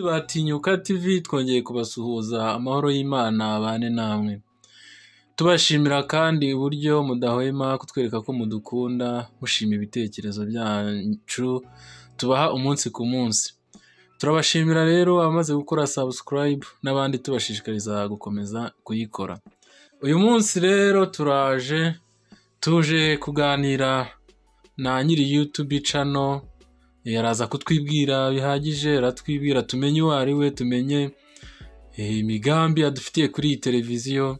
Ba Tinyuka TV, twongeye kubasuhuza, amahoro y'Imana abane namwe. Tubashimira kandi uburyo mudahwema kutwereka ko mudukunda, mushima ibitekerezo byacu tubaha umunsi ku munsi. Turabashimira rero abamaze gukora subscribe n'abandi tubashishikariza gukomeza kuyikora. Uyu munsi rero turaje tuje kuganira na nyiri YouTube channel, araza kutwibwira bihagije, aratwibwira tumenye uwo ari we, tumenye imigambi adufitiye kuri iyi televiziyo,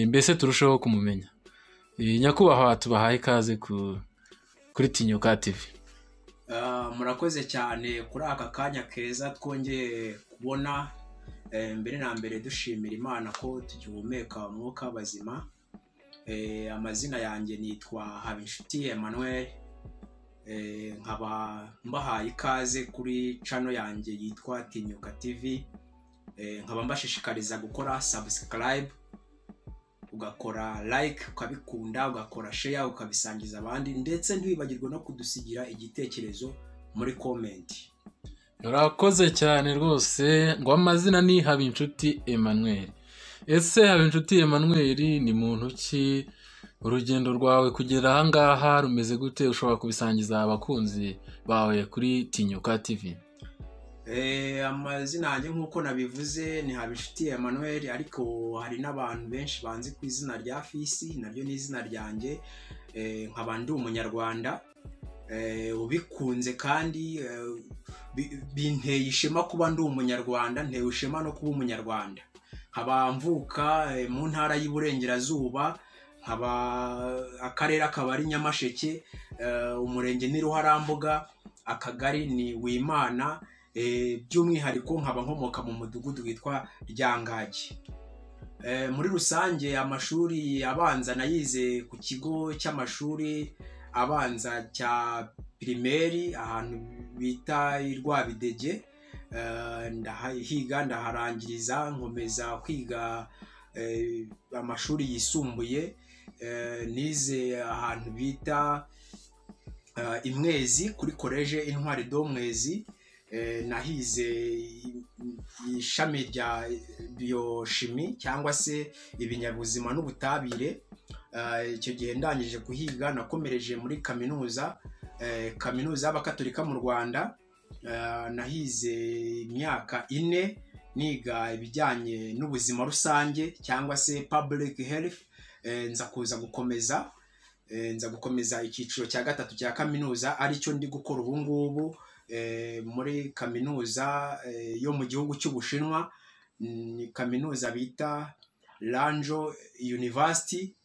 mbese turusheho kumumenya. Nyakubahwa, tubahaye ikaze kuri Tinyuka TV. Murakoze cyane kuri aka kanya keza twongeye kubona. Mbere na mbere dushimira Imana ko tugihumeka umwuka w'abazima. Amazina yanjye nitwa Habinshuti Emmanuel, nkaba mbahaye ikaze kuri channel yanjye yitwa Tinyuka TV. Nkaba mbashishikariza gukora subscribe, ugakora like ukabikunda, ugakora share ukabisangiza abandi, ndetse ntiwibagirwe no kudusigira igitekerezo muri comment. Urakoze cyane rwose. Ngo amazina ni Habinshuti Emmanuel. Ese Habinshuti Emmanuel ni muntu ki? Urugendo rwawe kugera aha ngaha rumeze gute? Ushobora kubisangiza abakunzi bawe kuri Tinyuka TV? Amazina yanjye nk'uko nabivuze ni Habinshuti Emmanuel, ariko hari n'abantu benshi banzi ku izina rya Fisi, naryo ni izina ryanjye. Nkaba ndi umunyarwanda ubikunze kandi binteye ishema kuba ndi umunyarwanda, ntewe ishema no kuba umunyarwanda. Nkaba mvuka mu ntara y'Iburengerazuba, nkaba akarere akaba ari Nyamasheke, umurenge ni Ruharambuga, akagari ni Wimana, by'umwihariko nkaba nkomoka mu mudugudu witwa Ryangagi. Muri rusange amashuri abanza nayize ku kigo cy'amashuri abanza cya primaire ahantu bita i Rwabidege. Ndahiga ndaharangiriza, nkomeza kwiga amashuri yisumbuye, nize ahantu bita Imwezi kuri Collège Intwari do Mwezi. Nahize ishami rya biochimie cyangwa se ibinyabuzima n'ubutabire. Icyo gihe ndangije kuhiga nakomereje muri kaminuza, kaminuza y'Abakatolika mu Rwanda. Nahize imyaka 4 niga ibijyanye n'ubuzima rusange cyangwa se public health. Nza kuza gukomeza, nza gukomeza icyiciro cya 3 cya kaminuza, aricyo ndi gukora ubu ngubu muri kaminuza yo mu gihugu cy'Ubushinwa, ni kaminuza bita Lanzhou University,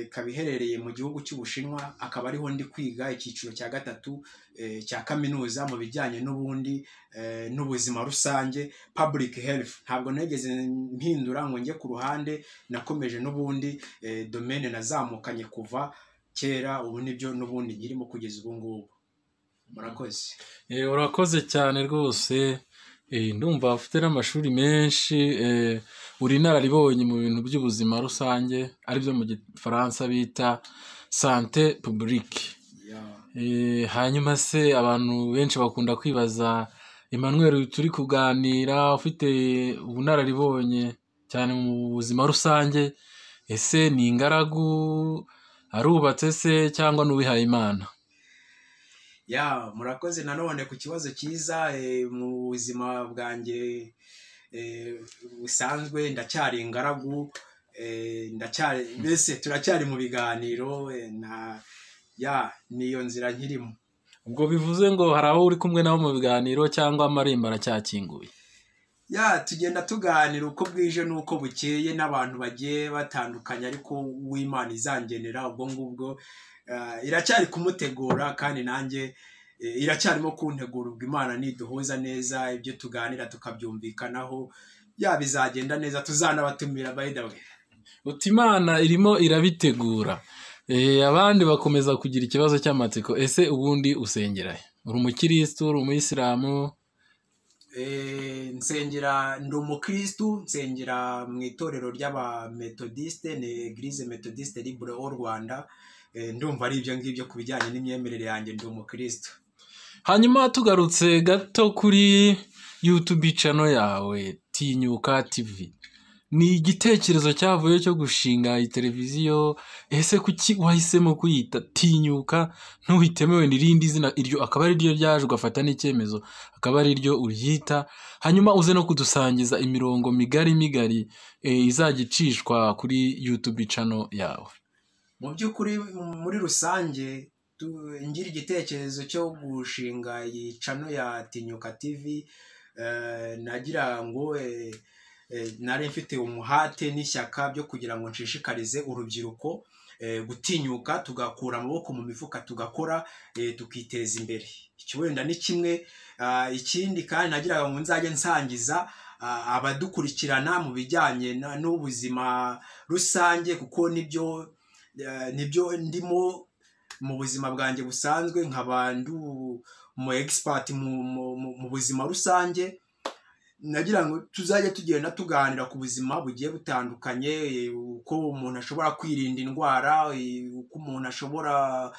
ikaba iherereye mu gihugu cy'Ubushinwa, akaba ariho ndi kwiga icyiciro cya 3 cya kaminuza mu bijyanye n'ubundi n'ubuzima rusange public health. Ntabwo nigeze mpindura ngo njye ku ruhande, nakomeje n'ubundi domaine nazamukanye kuva kera, ubu nibyo n'ubundi nkirimo kugeza ubu ngubu. Murakoze. Urakoze cyane rwose. Ndumva ufite n'amashuri menshi, uri inararibonye mu bintu by'ubuzima rusange, aribyo mu gifaransa bita santé publique. Hanyuma se abantu benshi bakunda kwibaza, Emmanuel turi kuganira ufite ubunararibonye cyane mu buzima rusange, ese ni ingaragu, arubatse se cyangwa n'uwihaye Imana? Ya, murakoze nanone ku kibazo cyiza. Mu buzima bwanjye busanzwe ndacyari ingaragu, ndacyari, mbese turacyari mu biganiro, na ya niyo nzira nkirimo. Ubwo bivuze ngo hari abo uri kumwe nabo mu biganiro cyangwa amarembo aracyakinguye? Ya, tugenda tuganira uko bwije n'uko bukeye n'abantu bagiye batandukanye, ariko uw'Imana izangenera ubwo ngubwo iracyari kumutegura, kandi nanjye iracyarimo kuntegura. Ubwo Imana niduhuza neza ibyo tuganira tukabyumvikanaho, ya bizagenda neza, tuzanabatumira by the way. Uti Imana irimo irabitegura. Abandi bakomeza kugira ikibazo cy'amatsiko, ese ubundi usengera he? Uri umukirisitu, uri umuyisilamu? Nsengera, ndi umukirisitu, nsengera mu itorero ry'abametodiste, ni Eglise Methodiste Libre au Rwanda. Ndumva ari ibyo ngibyo ku bijyanye n'imyemerere yanjye, ndi umukirisitu. Hanyuma tugarutse gato kuri YouTube channel yawe Tinyuka TV. Ni igitekerezo cyavuye cyo gushinga iyi televiziyo? Ese kuki wahisemo kuyita Tinyuka, ntuhitemo wenda irindi zina, iryo akaba ari ryo ryaje ugafata n'icyemezo akaba ari ryo uryita? Hanyuma uze no kudusangiza imirongo migari migari izajya icishwa kuri YouTube channel yawe. Mu by'ukuri, muri rusange, ngira igitekerezo cyo gushinga iyi channel ya Tinyuka TV, nagira ngo nari mfite umuhate n'ishyaka byo kugira ngo nshishikarize urubyiruko gutinyuka, tugakura amaboko mu mifuka, tugakora, tukiteza imbere. Icyo wenda ni kimwe. Ikindi kandi, nagiraga ngo nzajye nsangiza abadukurikirana mu bijyanye n'ubuzima rusange, kuko nibyo ndimo mu buzima bwanjye busanzwe, nkaba ndi umu expert mu buzima rusange. Nagira ngo tuzajye tugenda tuganira ku buzima bugiye butandukanye, uko umuntu ashobora kwirinda indwara, uko umuntu ashobora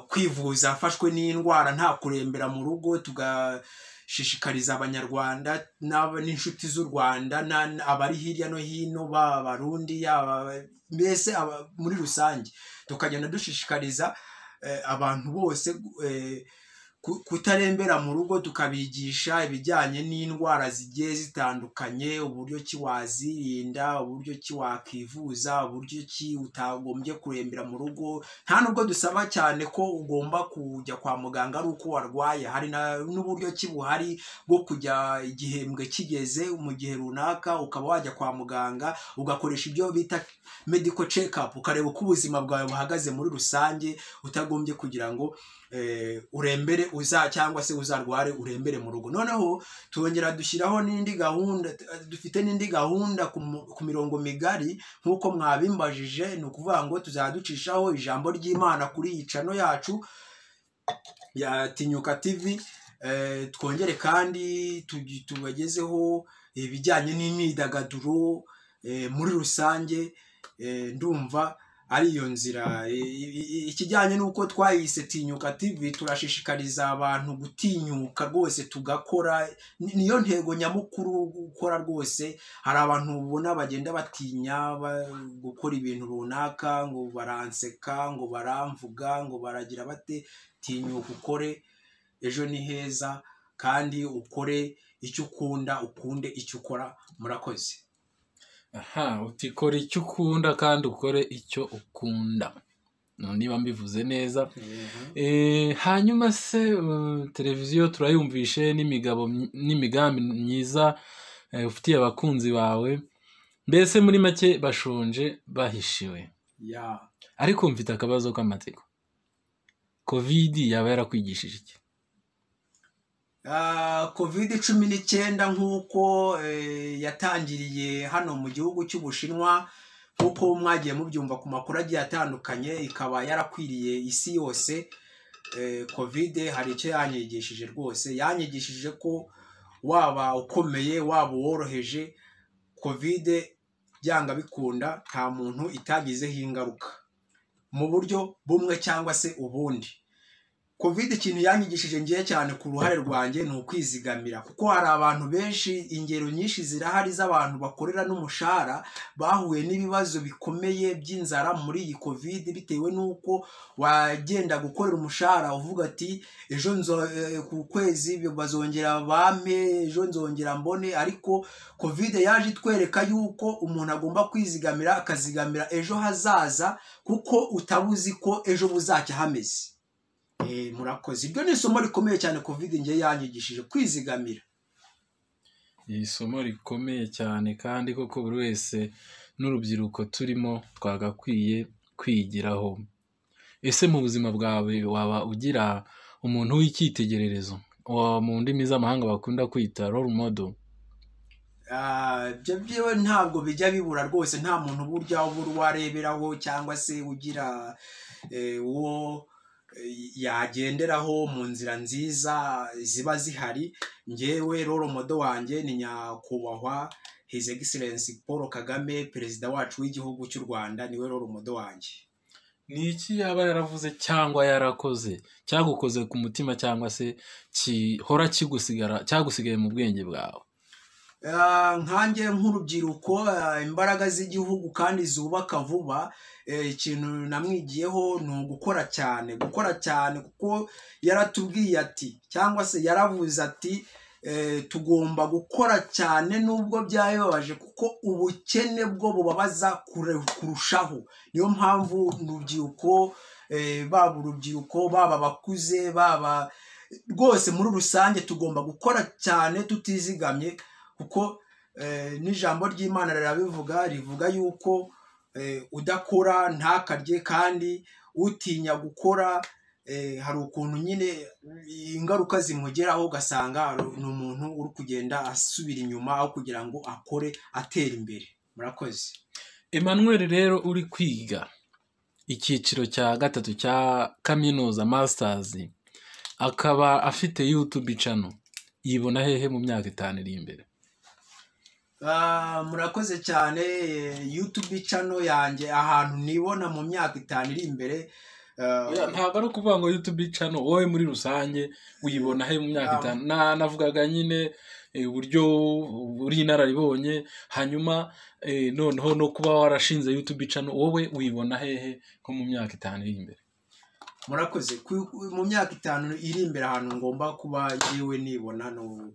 kwivuza afashwe n'indwara nta kurembera mu rugo. Tugashishikariza Abanyarwanda n'inshuti z'u Rwanda, abari hirya no hino, baba Abarundi, yaba mbese muri rusange, tukagenda dushishikariza abantu bose kutarembera mu rugo, tukabigisha ibijyanye n'indwara zigiye zitandukanye, uburyo ki wazirinda, uburyo ki wakivuza, uburyo ki utagombye kurembera mu rugo. Nta nubwo dusaba cyane ko ugomba kujya kwa muganga ari uko warwaye. Hari n'uburyo ki buhari bwo kujya igihembwe kigeze mu gihe runaka, ukaba wajya kwa muganga, ugakoresha ibyo bita medical check up, ukareba uko ubuzima bwawe buhagaze muri rusange, utagombye kugira ngo urembere uza cyangwa se uzarware urembere mu rugo. Noneho twongera dushyiraho n'indi gahunda, dufite n'indi gahunda ku mirongo migari nk'uko mwabimbajije. Ni ukuvuga ngo tuzajya ducishaho ijambo ry'Imana kuri iyi channel yacu ya Tinyuka TV. Twongere kandi tubagezeho ibijyanye n'imyidagaduro muri rusange. Ndumva ari iyo nzira. Ikijyanye n'uko twayise Tinyuka TV, turashishikariza abantu gutinyuka rwose, tugakora. Niyo ntego nyamukuru, gukora rwose. Hari abantu ubona bagenda batinya gukora ibintu runaka, ngo baranseka, ngo baramvuga, ngo baragira bate. Tinyuka ukore, ejo ni heza, kandi ukore icyo ukunda, ukunde icyo ukora. Murakoze. Aha, uti kora icyo ukunda kandi ukore icyo ukunda, niba mbivuze neza. Hanyuma se televiziyo turayumvishe, n'imigabo n'imigambi myiza ufitiye abakunzi bawe. Mbese muri make bashonje bahishiwe. Ariko mfite akabazo k'amatsiko: COVID yaba yarakwigishije iki? COVID-19, nk'uko yatangiriye hano mu gihugu cy'Ubushinwa, nk'uko mwagiye mubyumva ku makuru agiye atandukanye, ikaba yarakwiriye isi yose, COVID hari icyo yanyigishije rwose. Yanyigishije ko waba ukomeye, waba uworoheje, COVID byanga bikunda nta muntu itagizeho ingaruka mu buryo bumwe cyangwa se ubundi. COVID ikintu yanyigishije ngiye cyane ku ruhare rwanjye ni ukwizigamira, kuko hari abantu benshi, ingero nyinshi zirahari z'abantu bakorera n'umushahara bahuye n'ibibazo bikomeye by'inzara muri iyi COVID, bitewe n'uko wagenda gukorera umushahara uvuga ati ejo ku kwezi bazongera bampe, ejo nzongera mbone. Ariko COVID yaje itwereka yuko umuntu agomba kwizigamira, akazigamira ejo hazaza, kuko utabuzi ko ejo buzacya hameze. Murakoze. Iryo ni isomo rikomeye cyane COVID ngiye yanyigishije, kwizigamira. Ni isomo rikomeye cyane, kandi koko buri wese n'urubyiruko turimo twagakwiye kwigiraho. Ese mu buzima bwawe waba ugira umuntu w'icyitegererezo, mu ndimi z'amahanga bakunda kwita role model? Ibyo byo ntabwo bijya bibura rwose. Nta muntu burya ubura uwo areberaho cyangwa se ugira uwo yagenderaho mu nzira nziza ziba zihari. Ngewe role model wanjye ni Nyakubahwa His Excellency Paul Kagame, perezida wacu w'igihugu cy'u Rwanda. Niwe role model wanjye. Ni iki yaba yaravuze cyangwa yarakoze cyagukoze ku mutima cyangwa se gihora kigusigara cyagusigaye mu bwenge bwawe? Nkanjye nk'urubyiruko, imbaraga z'igihugu kandi zubaka vuba, ikintu namwigiyeho ni ugukora cyane, gukora cyane, kuko yaratubwiye ati cyangwa se yaravuze ati tugomba gukora cyane nubwo byababaje, kuko ubukene bwo bubabaza kurushaho. Niyo mpamvu urubyiruko, baba urubyiruko, baba abakuze, baba rwose muri rusange tugomba gukora cyane tutizigamye, kuko n'ijambo ry'Imana rirabivuga, rivuga yuko udakora ntakarye, kandi utinya gukora hari ukuntu nyine ingaruka zimugeraho, ugasanga ni umuntu uri kugenda asubira inyuma aho kugira ngo akore atera imbere. Murakoze. Emmanuel rero uri kwiga icyiciro cya gatatu cya kaminuza masters, akaba afite YouTube channel, yibona hehe mu myaka 5 iri imbere? Murakoze cyane. YouTube channel yanjye ahantu nibona mu myaka 5 iri imbere, Ntabwo ari ukuvuga ngo YouTube channel, wowe muri rusange uyibona he mu myaka 5? Navugaga nyine uburyo uri inararibonye, hanyuma noneho no kuba warashinze YouTube channel, wowe uyibona hehe nko mu myaka 5 iri imbere? Murakoze. Mu myaka 5 iri imbere ahantu ngomba kuba yewe nibona no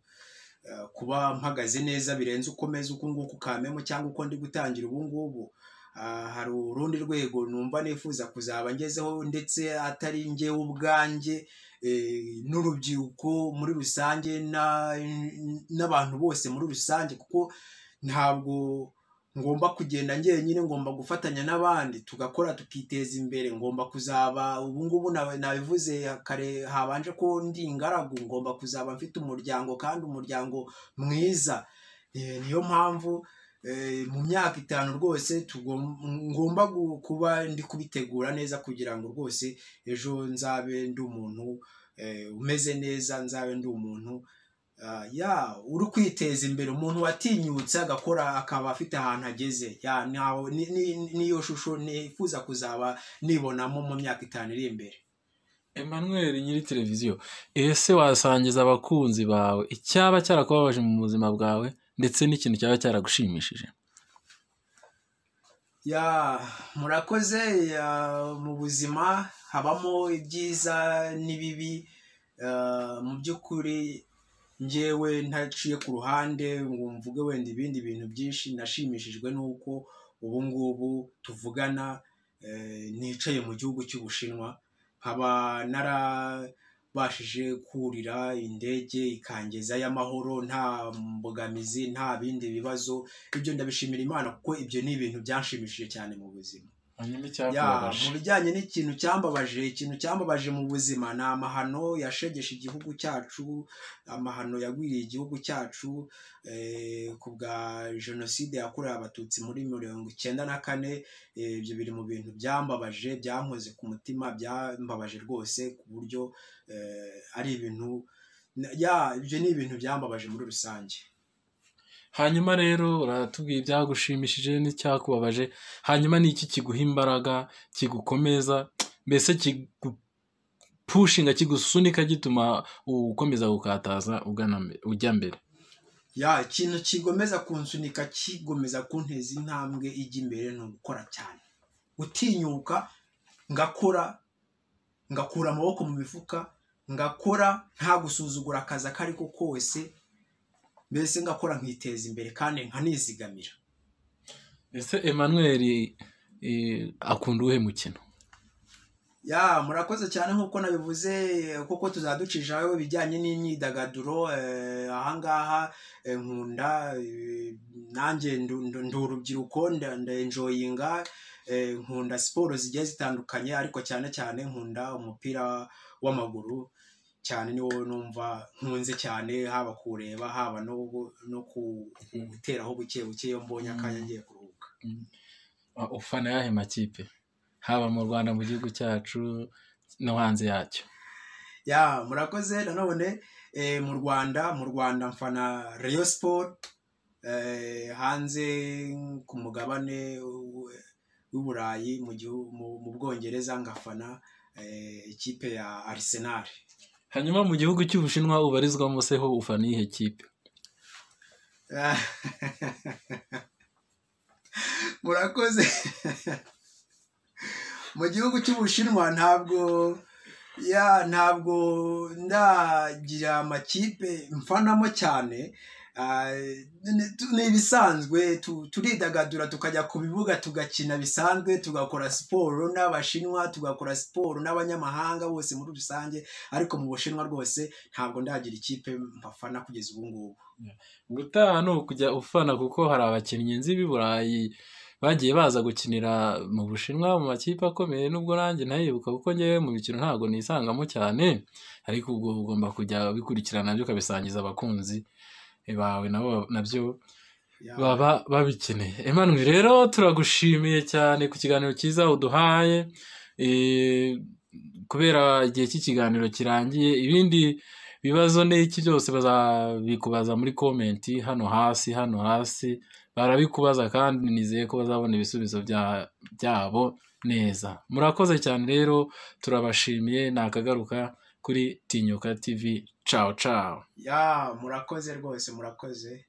kuba mpagaze neza birenze uko meze uku nguku kamemo cyangwa uko ndi gutangira ubu ngubu. Hari urundi rwego numva nifuza kuzaba ngezeho, ndetse atari njyewe ubwanjye, n'urubyiruko muri rusange n'abantu bose muri rusange, kuko ntabwo ngomba kugenda njyenyine, ngomba gufatanya n'abandi tugakora tukiteza imbere. Ngomba kuzaba ubu ngubu nabivuze kare habanje ko ndi ingaragu, ngomba kuzaba mfite umuryango kandi umuryango mwiza. Niyo mpamvu mu myaka 5 rwose ngomba kuba ndi kubitegura neza, kugira ngo rwose ejo nzabe ndi umuntu umeze neza, nzabe ndi umuntu uri kwiteza imbere, umuntu watinyutse agakora akaba afite ahantu ageze. Niyo shusho nifuza kuzaba nibonamo mu myaka 5 iri imbere. Emmanuel nyiri televiziyo, ese wasangiza abakunzi bawe icyaba cyarakubabaje mu buzima bwawe ndetse n'ikintu cyaba cyaragushimishije? Murakoze. Mu buzima habamo ibyiza n'ibibi. Mu by'ukuri njyewe ntaciye ku ruhande ngo mvuge wenda ibindi bintu byinshi, nashimishijwe n'uko ubu ngubu tuvugana nicaye mu gihugu cy'Ubushinwa, nkaba narabashije kurira indege ikangeza y'amahoro, nta mbogamizi, nta bindi bibazo. Ibyo ndabishimira Imana, kuko ibyo ni ibintu byanshimishije cyane mu buzima. Mu bijyanye n'ikintu cyambabaje, ikintu cyambabaje mu buzima ni amahano yashegeshe igihugu cyacu, amahano yagwiriye igihugu cyacu ku bwa jenoside yakorewe Abatutsi muri 94. Ibyo biri mu bintu byambabaje, byankoze ku mutima, byambabaje rwose, ku buryo ari ibintu ibyo ni ibintu byambabaje muri rusange. Hanyuma rero uratubwiye ibyagushimishije n'icyakubabaje, hanyuma ni iki kiguha imbaraga, kigukomeza, mbese kigupushinga, kigusunika, gituma ukomeza gukataza ujya mbere? Ikintu kigomeza kunsunika, kigomeza kunteza intambwe ijya imbere ni ugukora cyane, gutinyuka ngakora, ngakura amaboko mu mifuka, ngakora nta gusuzugura akazi ako ariko kose, mbese ngakora nkiteza imbere kandi nkanizigamira. Ese Emmanuel akunda uwuhe mukino? Murakoze cyane. Nk'uko nabivuze kuko tuzaducishaho ibijyanye n'imyidagaduro, ahangaha nkunda nanjye ndi urubyiruko, ndenjoyinga, nkunda siporo zigiye zitandukanye, ariko cyane cyane nkunda umupira w'amaguru cyane, niwo numva nkunze cyane, haba kureba haba no guteraho buke buke iyo mbonye akanya ngiye kuruhuka. Ufana yahe makipe haba mu Rwanda, mu gihugu cyacu no hanze yacyo? Murakoze. Nanone mu Rwanda mfana Rayon Sport, hanze ku mugabane w'i Burayi mu Bwongereza ngafana ikipe ya Arsenal. Hanyuma mu gihugu cy'Ubushinwa ubarizwamo se ho ufana iyihe kipe? Murakoze. Mu gihugu cy'Ubushinwa ntabwo ndagira amakipe mfanamo cyane. Ni ibisanzwe, turidagadura, tukajya ku bibuga tugakina bisanzwe, tugakora siporo n'Abashinwa, tugakora siporo n'abanyamahanga bose muri rusange, ariko mu Bushinwa rwose ntabwo ndagira ikipe mpafana kugeza ubu ngubu. Gutaha ni ukujya ufana, kuko hari abakinnyi nzi b'i Burayi bagiye baza gukinira mu Bushinwa mu makipe akomeye, nubwo nanjye ntayibuka kuko ngewe mu mikino ntabwo nisangamo cyane, ariko ubwo ugomba kujya ubikurikirana nabyo ukabisangiza abakunzi bawe, nabo nabyo baba babikeneye. Emmanuel rero turagushimiye cyane ku kiganiro cyiza uduhaye. Kubera igihe cy'ikiganiro kirangiye, ibindi bibazo n'iki byose bazabikubaza muri komenti hano hasi barabikubaza, kandi nizeye ko bazabona ibisubizo byabo neza. Murakoze cyane rero, turabashimiye. Nakagaruka kuri Tinyuka TV. Ciao ciao. Ya, murakoze rwose, murakoze.